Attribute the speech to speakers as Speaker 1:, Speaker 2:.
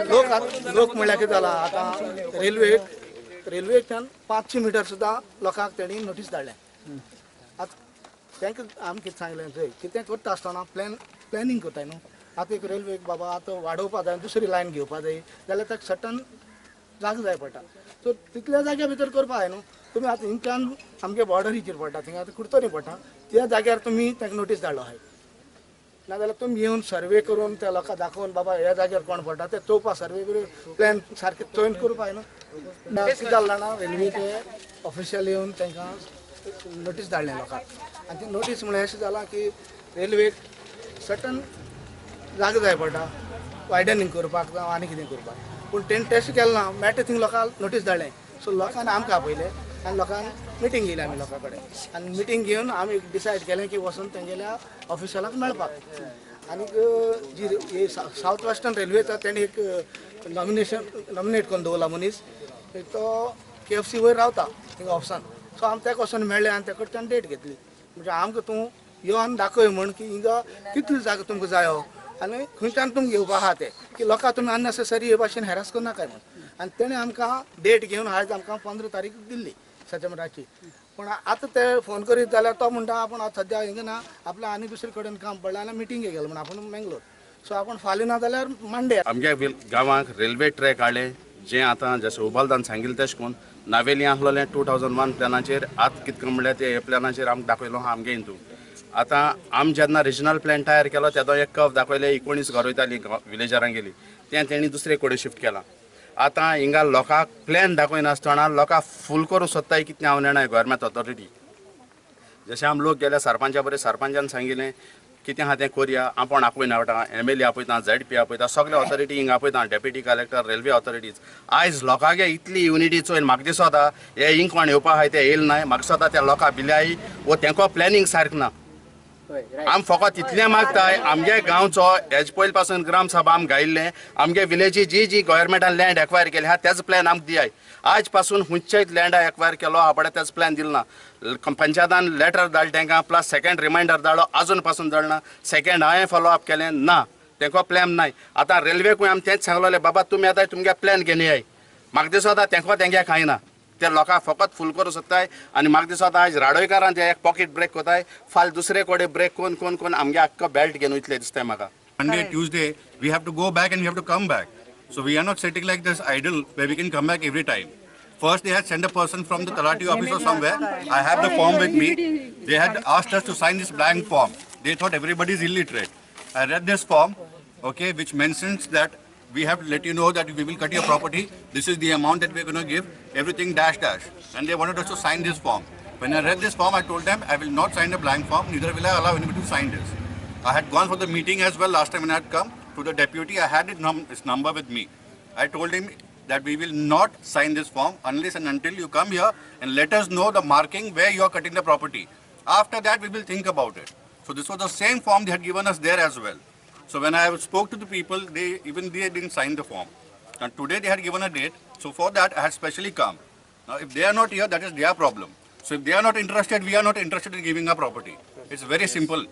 Speaker 1: लोक लोक म्हणल्यार कितें जालां आतां रेल्वेच्यान 500 मिटर सुद्दां लोकांक तेणी नोटीस धाडल्या. आतां तांकां आमी कितें सांगलें चोय कितें करता आसतना प्लॅनिंग करताय न्हू. आतां एक रेल्वेक बाबा आतां वाडोवपा जाय, दुसरी लायन घेवपा जाय जाल्यार ताका सर्टन जागो जाय पडटा. सो तितल्या जाग्या भितर करपा जाय न्हू. तुमी आतां हिंगच्यान आमगे बॉर्डरीचेर पडटा, थिंगा आतां कुडतरी पडटा, त्या जाग्यार तुमी तांकां नोटीस धाडलो आहाय. नाजाल्यार तुमी येवन सर्वे करून त्या लोकांक दाखोवन बाबा ह्या जाग्यार कोण पडटा ते चोवपा, सर्वे करून प्लॅन सारकें चोयन करपा जाय न्हू. कितें जालें जाणा, रेल्वेचे ऑफिशियल येवन तांकां नोटीस धाडलें लोकांक. आनी ती नोटीस म्हळ्यार अशें जालां की रेल्वेक सर्टन जागो जाय पडटा वायडनिंग करपाक जावं आनी कितें करपाक, पूण तेणें टेस्ट केलें ना. मेळटा थिंग लोकांक नोटीस धाडलें. सो लोकांनी आमकां आपयलें आनी लोकांक मिटींग घेयली आमी लोकां कडेन. आनी मिटींग घेवन आमी डिसायड केलें की वचून तेंगेल्या ऑफिशलाक मेळपाक. आनीक जी सावथ वेस्टर्न रेल्वेचो तेणें एक नॉमिनेट करून दवरला मनीस, तो KFC वयर रावता थिंगा ऑफिसान. सो आमी तेका वचून मेळ्ळें आनी त्या कडच्यान डेट घेतली. म्हणजे आमकां तूं यो आनी दाखय म्हण की हिंगा कितली जागा तुमकां जायो आनी खंयच्यान तुमकां घेवपा आहा तें, की लोकांक तुमी अननेसेसरी हे भाशेन हॅरास करनाकाय म्हण. आनी तेणें आमकां डेट घेवन आयज आमकां 15 तारीख दिल्ली सप्टेंबराची. पूण आतां ते फोन करीत जाल्यार तो म्हणटा आपूण आतां सद्या हिंगा ना, आपल्या आनी दुसरे कडेन काम पडलें आनी मिटींगेक गेलो म्हण आपूण मेंगलोर. सो आपूण फाल्यां ना जाल्यार मंडे.
Speaker 2: आमच्या गांवांक रेल्वे ट्रॅक हाडले जें आतां जशें उबालदान सांगिल्लें तशें करून नावेली आसलेलें 2001 प्लॅनाचेर. आतां कितें म्हणल्यार ते प्लॅनाचेर आमकां दाखयलो आहा आमगे हितून. आतां आमी जेन्ना रिजनल प्लॅन तयार केलो तेदो एक कफ दाखयले 19 घर वयताली विलेजरांगेली, तें तेणी दुसरे कडेन शिफ्ट केलां. आतां हिंगा लोकांक प्लॅन दाखयनासतना लोकांक फूल करूंक सोदताय कितें हांव नेणाय गव्हर्मेंट ऑथॉरिटी. जशें आमी लोक गेले सरपंचा बरें, सरपंचान सांगिल्लें कितें आहा तें करया, आपूण आपयना वता, MLA आपयता, ZP आपयता, सगळे ऑथॉरिटी हिंगा आपयता, डेप्युटी कलेक्टर, रेल्वे ऑथॉरिटीज. आयज लोकांगे इतली युनिटी चोयन म्हाका दिसता हे हिंग कोण येवपा आहाय ते येयले नाय. म्हाका दिसता त्या लोकां भिल्याय वो तेंको प्लॅनिंग सारकें ना. आमी फकत इतलें मागताय आमगे गांवचो हेज पयलीं पासून ग्रामसभा आमी गायिल्लें, आमगे विलेजी जी जी गव्हर्मेंटान लँड एक्वायर केली आहा तेच प्लॅन आमकां दियाय. आज पासून खंयचेच लँड एक्वायर केलो आहा पळय तेच प्लॅन दिलो ना. पंचायतान लेटर धाडलें तांकां, प्लस सेकेंड रिमायंडर धाडलो, आजून पासून धाडना. सेकेंड हांवें फॉलो अप केलें ना, तेंको प्लॅन नाय. आतां रेल्वेकूय आमी तेंच सांगलेलें बाबा तुमी आतां तुमगे प्लॅन घेवन येयाय. म्हाका दिसता तेंको तेंगे खायना, ते लोकांक फकत फूल करूंक सोदताय. आनी म्हाका दिसता आयज राडोयकारान ते एक पॉकेट ब्रेक कोताय, फाल्यां दुसरे कडेन ब्रेक कोन कोन कोन आमगे आख्खो बेल्ट घेवन वयतले दिसताय म्हाका.
Speaker 3: Monday, Tuesday, we have to go back and we have to come back. So we are not sitting like this idle where we can come back every time. First, they had sent a person from the Talati office or somewhere. I have the form with me. They had asked us to sign this blank form. They thought everybody is illiterate. I read this form, okay, which mentions that we have to let you know that we will cut your property. This is the amount that we are going to give. Everything dash dash. And they wanted us to sign this form. When I read this form, I told them I will not sign a blank form. Neither will I allow anybody to sign this. I had gone for the meeting as well last time when I had come to the deputy. I had his number with me. I told him that we will not sign this form unless and until you come here and let us know the marking where you are cutting the property. After that, we will think about it. So this was the same form they had given us there as well. So when I spoke to the people, they didn't sign the form. And today they had given a date. So for that, I had specially come. Now if they are not here, that is their problem. So if they are not interested, we are not interested in giving our property. It's very simple.